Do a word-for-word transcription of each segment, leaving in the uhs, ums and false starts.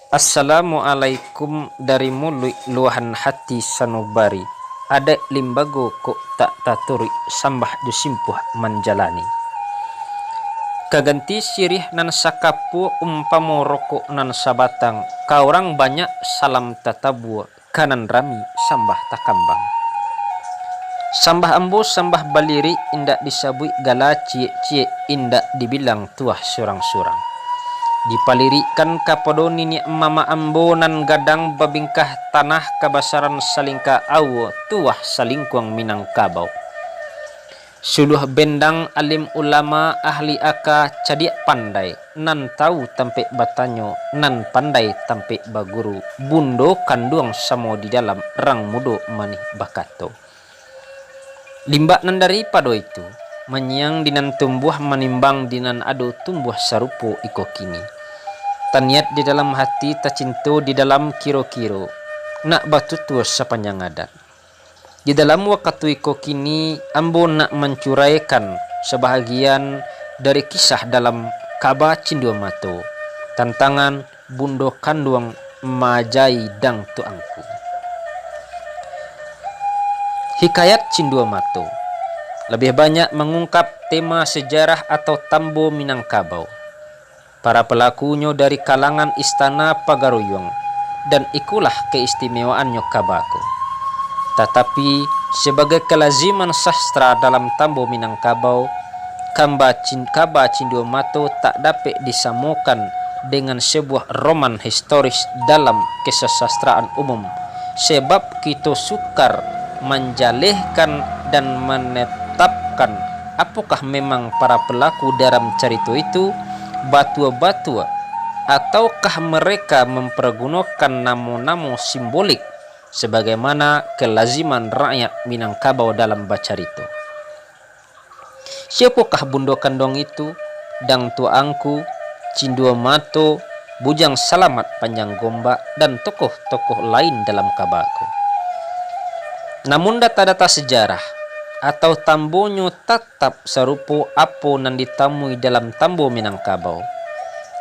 Assalamualaikum dari muluik luahan hati sanubari. Adaik limbago kok tak taturuik, sambah jo simpuah manjalani. Ka ganti siriah nan sakapua, umpamo rokok nan sabatang, ka urang banyak salam tatabua, ka nan rami sambah takambang. Sambah ambo sambah balirik, indak disabuik gala ciek-ciek, indak dibilang tuah surang-surang. Dipalirikkan kapado niniak mamak ambo nan gadang babingkah tanah kabasaran salingka aua, tuah salingkuang Minangkabau. Suluah bendang alim ulama ahli aka cadiak pandai, nan tawu tampek batanyo, nan pandai tampek baguru, bundo kanduang samo di dalam, rang mudo manih bakato. Limbak nan daripado itu, manyiang di nan tumbuah, manimbang di nan ado tumbuah sarupo iko kini. Taniat di dalam hati, tacinto di dalam kiro-kiro, nak batutua sapanjang adat. Di dalam wakatu iko kini, ambo nak mancuraikan sabahagian dari kisah dalam Kaba Cindua Mato, tantangan Bundo Kanduang Maajai Dang Tuangku. Hikayat Cindua Mato labiah banyak mangungkap tema sejarah atau tambo Minangkabau. Para palakunyo dari kalangan istana Pagaruyuang, dan ikolah keistimewaannyo kaba ko. Tatapi, sabagai kalaziman sastra dalam tambo Minangkabau, kamba cin-, kaba Cindua Mato tak dapek disamokan dengan sabuah roman historis dalam kasasastraan umum, sabab kito sukar manjalehkan dan manetapkan apokah memang para palaku dalam carito itu batua-batua, ataukah mereka mampagunokan namo-namo simbolik, sabagaimana kalaziman rakyat Minangkabau dalam bacarito. Siapokah Bundo Kanduang itu? Dang Tuangku, Cindua Mato, Bujang Salamat Panjang Gombak, dan tokoh-tokoh lain dalam kaba ko. Namun data-data sejarah atau tambonyo tatap sarupo apo nan ditamui dalam tambo Minangkabau.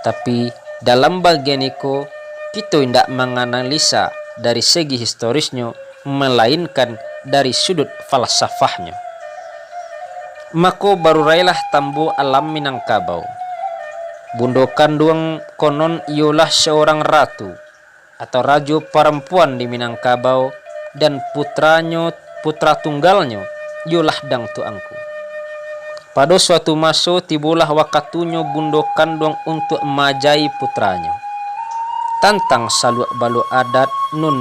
Tapi, dalam bagian iko, kito indak manganalisa dari segi historisnyo, malainkan dari sudut falsafahnyo. Mako, barurailah tambo alam Minangkabau. Bundo Kanduang konon iyolah saurang ratu, atau rajo parampuan di Minangkabau, dan putranyo, putra tunggalnyo, iyolah Dang Tuangku. Pado suatu maso, tibolah wakatunyo Bundo Kanduang untuak maajai putranyo. Tantang saluak baluak adat nun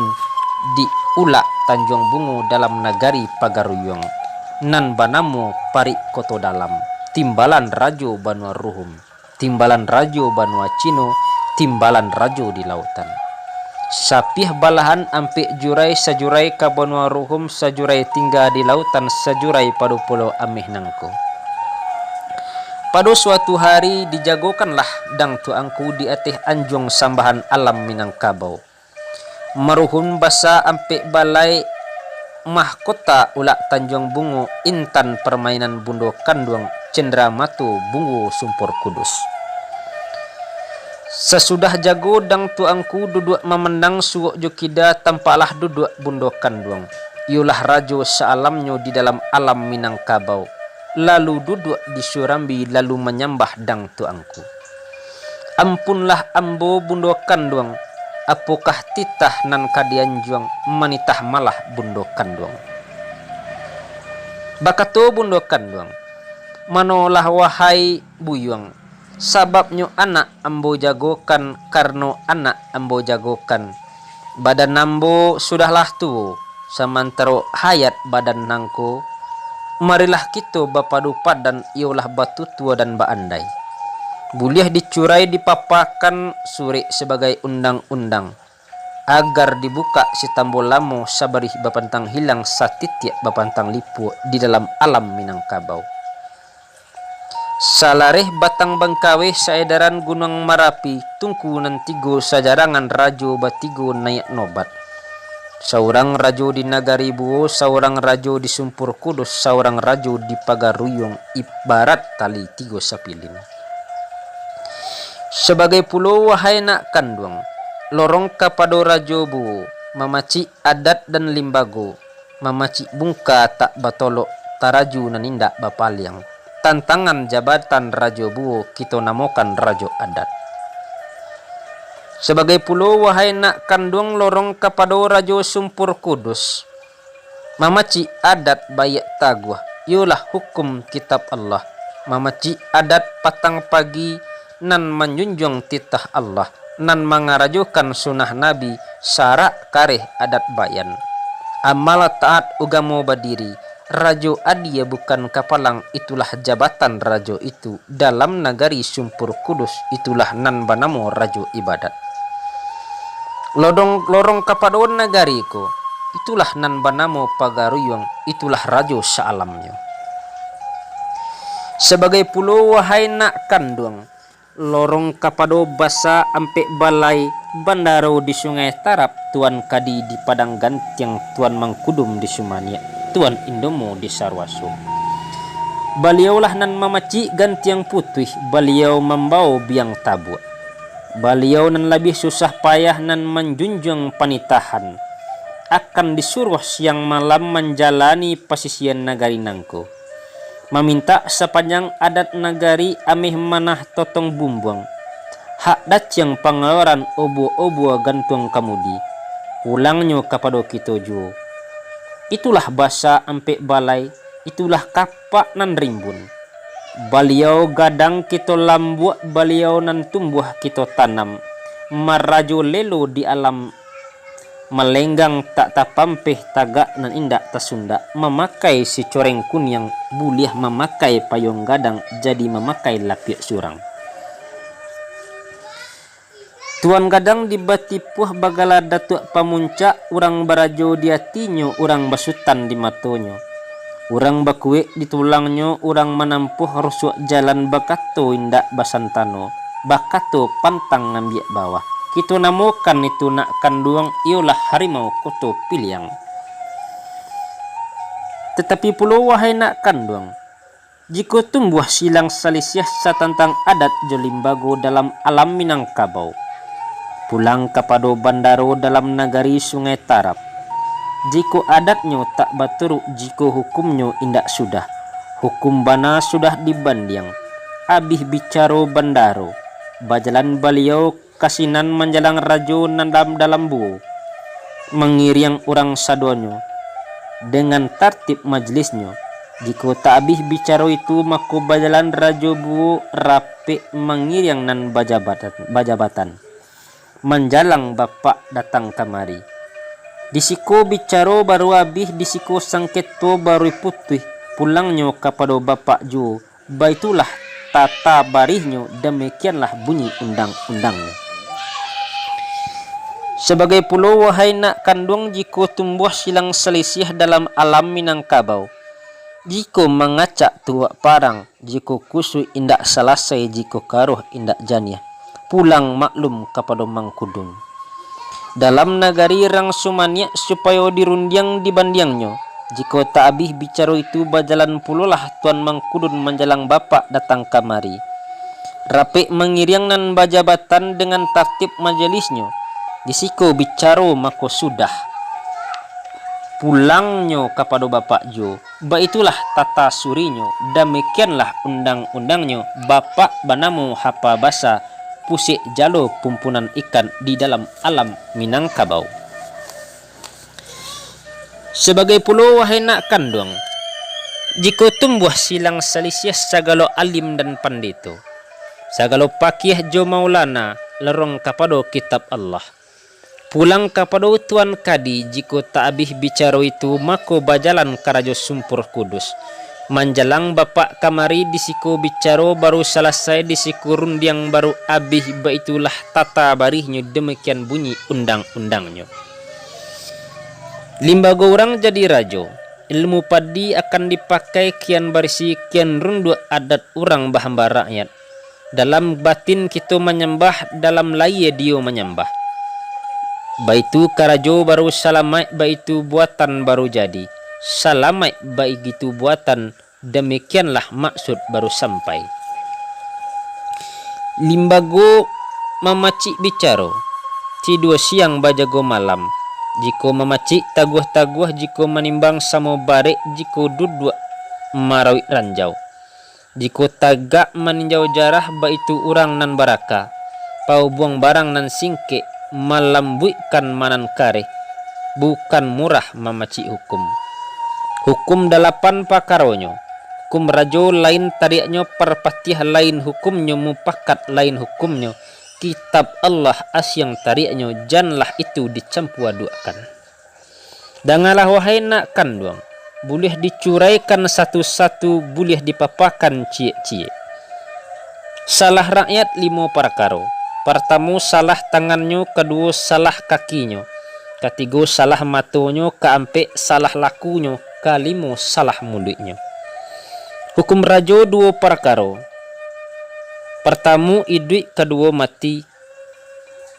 di Ulak Tanjuang Bungo dalam nagari Pagaruyuang, nan banamo Parik Koto Dalam, timbalan rajo banua Ruhum, timbalan rajo banua Cino, timbalan rajo di lautan. Sapiah balahan ampek jurai, sajurai ka banua Ruhum, sajurai tingga di lautan, sajurai pado Pulau Ameh nangko. Pado suatu hari, dijagokanlah Dang Tuangku di ateh anjuang sambahan alam Minangkabau. Maruhun basa ampek balai, mahkota Ulak Tanjuang Bungo, intan parmainan Bundo Kanduang, cendera mato Bungo Sumpur Kudus. Sasudah jago Dang Tuangku duduak mamandang suok jo kida, tampaklah duduak Bundo Kanduang, iyolah rajo saalamnyo di dalam alam Minangkabau, lalu duduak di surambi, lalu manyambah Dang Tuangku. Ampunlah ambo, Bundo Kanduang, apokah titah nan ka dianjuang, manitah malah Bundo Kanduang. Bakato Bundo Kanduang, manolah wahai Buyuang, sababnyo anak ambo jagokan, karano anak ambo jagokan, badan ambo sudahlah tuo, samantaro hayat badan nangko, marilah kito bapadu padan, iyolah batutua dan baandai. Buliah dicurai dipapakan surek sabagai undang-undang, agar dibukak sitambo lamo, sabarih bapantang hilang, satitiak bapantang lipuak di dalam alam Minangkabau. Salareh batang bangkaweh, saedaran Gunuang Marapi, tungku nan tigo sajarangan, rajo batigo naiak nobat. Saurang rajo di Nagari Buo, saurang rajo di Sumpur Kudus, saurang rajo di Pagaruyuang, ibarat tali tigo sapilin. Sabagai pulo, wahai nak kanduang, Lorong kapado Rajo Buwo, mamacik adat dan limbago, mamacik bungka tak batolok, taraju nan indak bapaliang. Tantangan jabatan Rajo Buwo kito namokan Rajo Adat. Sabagai pulo, wahai nak kanduang, lorong kapado Rajo Sumpur Kudus, mamacik adat baiak taguah, iyolah hukum Kitab Allah. Mamacik adat patang pagi, nan manjunjuang titah Allah, nan mangarajokan sunnah Nabi, sarak kareh adat bayan. Amal taat ugamo badiri, rajo adie bukan kapalang, itulah jabatan rajo itu. Dalam nagari Sumpur Kudus, itulah nan banamo Rajo Ibadat. Lodong, lorong kapado nagari ko, itulah nan banamo Pagaruyuang, itulah rajo saalamnyo. Sabagai pulo, wahai nak kanduang, lorong kapado basa ampek balai, bandaro di Sungai Tarap, Tuan Kadi di Padang Gantiang, Tuan Mangkudum di Sumaniak, Tuan Indomo di Saruaso. Baliaulah nan mamacik gantiang putuih, baliau mambao biang tabuak. Baliau nan labiah susah payah, nan manjunjuang panitahan, akan disuruah siang malam manjalani pasisian nagari nangko, mamintak sapanjang adat nagari, ameh manah totong bumbuang, hak daciang pangaluaran obua-obua gantuang kamudi, pulangnyo kapado kito juo. Itulah basa ampek balai, itulah kapak nan rimbun. Baliau gadang kito lambuak, baliau nan tumbuah kito tanam, marajo lelo di alam, malenggang tak tapampeh, tagak nan indak tasundak, mamakai sicoreng kuniang, buliah mamakai payuang gadang, jadi mamakai lapiak surang. Tuan Gadang di Batipuah bagala Datuak Pamuncak, urang barajo di atinyo, urang basutan di matonyo, urang bakuek di tulangnyo, urang manampuah rusuak jalan, bakato indak basantano, bakato pantang ngambiak bawah. Kito namokan itu nak kanduang, iyolah harimau Koto Piliang. Tatapi pulo, wahai nak kanduang, jikok tumbuah silang salisiah satantang adat jo limbago dalam alam Minangkabau, pulang kapado bandaro dalam nagari Sungai Tarap, jikok adatnyo tak baturuk, jikok hukumnyo indak sudah, hukum bana sudah dibandiang, abih bicaro bandaro, bajalan baliau ka sinan manjalang rajo nan dalam, dalam buwo, mangiriang urang sadonyo dengan tartib majlisnyo. Jikok tak abih bicaro itu, mako bajalan rajo buwo rapek mangiriang nan bajabatan, bajabatan, manjalang bapak datang kamari. Di siko bicaro baru abih, di siko sangketo baru putuih, pulangnyo kapado bapak juwo. Baitulah tata barihnyo, damikianlah bunyi undang-undangnyo. Sabagai pulo, wahai nak kanduang, jikok tumbuah silang salisiah dalam alam Minangkabau, jikok mangacak tuwak parang, jikok kusuik indak salasai, jikok karuah indak janiah, pulang maklum kapado Mangkudun. Dalam nagari rang Sumaniak, supayo dirundiang dibandiangnyo. Jikok tak abih bicaro itu, bajalan pulolah Tuan Mangkudun manjalang bapak datang kamari. Rapek mangiriang nan bajabatan dengan tartib majalisnyo. Di siko bicaro mako sudah, pulangnyo kapado bapak juwo. Baitulah tata surinyo, damikianlah undang-undangnyo, bapak banamo Hapa Basa, pusek jalo pumpunan ikan di dalam alam Minangkabau. Sabagai pulo, wahai nak kanduang, jikok tumbuah silang salisiah sagalo alim dan pandito, sagalo pakiah jo maulana, lorong kapado Kitab Allah. Pulang kapado Tuan Kadi, jikok tak abih bicaro itu, mako bajalan ka Rajo Sumpur Kudus. Manjalang bapak kamari, di siko bicaro baru salasai, di siko rundiang baru abih, baitulah tata barihnyo, damikian bunyi undang-undangnyo. Limbago urang jadi rajo, ilmu padi akan dipakai, kian barisi, kian runduak adat urang bahamba rakyat. Dalam batin kito manyambah, dalam layie dio manyambah. Baitu karajo baru salamaik, baitu buatan baru jadi. Salamaik baitu buatan, damikianlah maksud baru sampai. Limbago mamacik bicaro, si duo siang bajago malam. Jiko mamacik taguah-taguah, jiko manimbang samo barek, jiko duduak marawik ranjau. Jiko tagak maninjau jarah, baitu urang nan baraka. Paubuang barang nan singkek, malambuikkan ma nan kareh, bukan murah mamacik hukum. Hukum dalapan pakaronyo. Hukum rajo lain tariaknyo, parpatiah lain hukumnyo, mupakat lain hukumnyo, kitab Allah asiang tariaknyo, janlah itu dicampua aduakkan. Dangalah, wahai nak kanduang, buliah dicuraikan satu-satu, buliah dipapakan ciek-ciek. Salah rakyat limo parkaro. Partamo, salah tangannyo, kaduo, salah kakinyo, katigo, salah matonyo, kaampek, salah lakunyo, kalimo, salah muluiknyo. Hukum rajo duo parkaro. Partamo, iduik, kaduo, mati.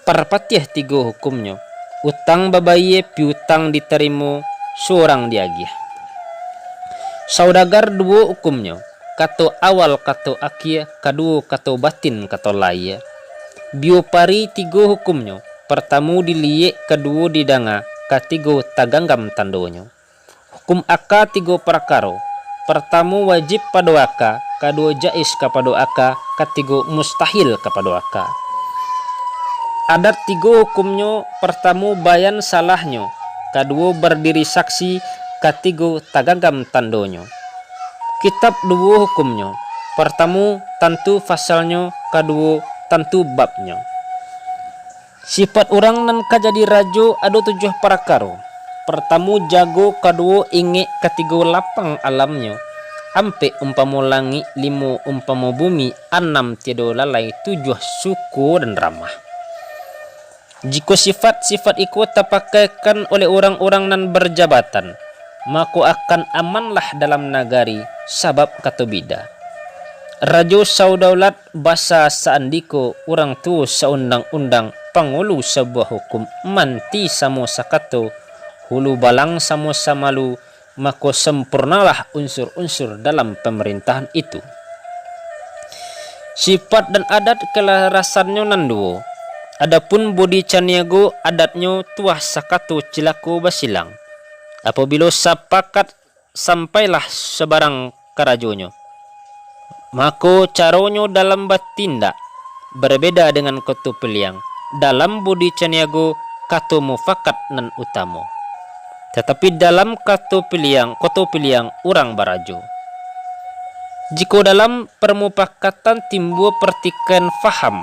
Parpatiah tigo hukumnyo, utang babayie, piutang ditarimo, surang diagiah. Saudagar duo hukumnyo, kato awal, kato akie, kaduo, kato batin, kato layie. Biopari tigo hukumnyo, partamo diliyek, kaduo didanga, katigo taganggam tandonyo. Hukum aka tigo parkaro. Partamo, wajib pado aka, kaduo, jaiz kapado aka, katigo, mustahil kapado aka. Adat tigo hukumnyo, partamo, bayan salahnyo, kaduo, bardiri saksi, katigo, taganggam tandonyo. Kitab duo hukumnyo, partamo, tantu fasalnyo, kaduo, tantu babnyo. Sifat urang nan ka jadi rajo ado tujuah parakaro. Partamo, jago, kaduo, ingek, katigo, lapang alamnyo, ampek, umpamo langik, limo, umpamo bumi, anam, tiado lalai, tujuah, suko dan ramah. Jikok sifat-sifat iko tapakaikan oleh urang-urang nan barjabatan, mako akan amanlah dalam nagari, sabab kato bida. Rajo saudaulat, basa saandiko, urang tuo saundang-undang, pangulu sabuah hukum, manti samo sakato, hulu balang samo samalu, mako sampurnalah unsur-unsur dalam pamarintahan itu. Sifat dan adat kalarasannyo nan duo. Adapun budi caniago, adatnyo tuah sakato cilako basilang. Apabilo sapakat, sampailah sabarang karajonyo. Mako, caronyo dalam batindak barabeda dengan kato piliang. Dalam budi caniago, kato mufakat nan utamo. Tatapi dalam kato piliang, kato piliang, urang barajo. Jikok dalam parmupakatan timbua partikaian faham,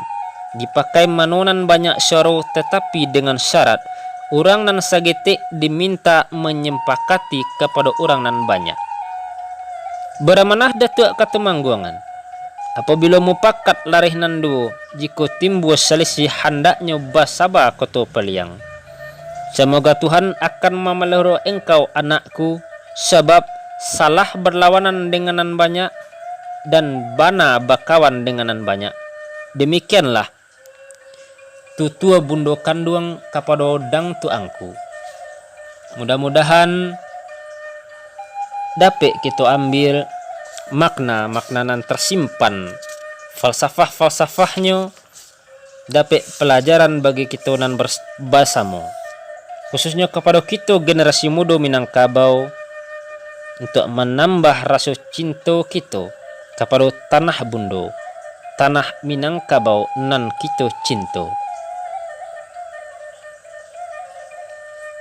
dipakai mano nan banyak suaro, tatapi dengan syarat, urang nan sagetek diminta manyempakati kapado urang nan banyak. Baramanah Datuak Katumangguangan, apabilo mupakat lareh nan duo, jikok timbua salisih, handaknyo basaba kato paliang. Samoga Tuhan akan mamaliharo engkau, anakku, sabab salah barlawanan dengan nan banyak, dan bana bakawan dengan nan banyak. Demikianlah tutua bundo kanduang kapado dang tuangku. Mudah-mudahan dapek kito ambil makna-makna nan tasimpan, falsafah-falsafahnyo, dapek palajaran bagi kito nan bers-, basamo, khususnyo kapado kito generasi mudo Minangkabau, untuak manambah raso cinto kito kapado tanah bundo, tanah Minangkabau nan kito cinto.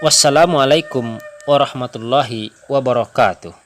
Wassalamualaikum warahmatullahi wabarakatuh.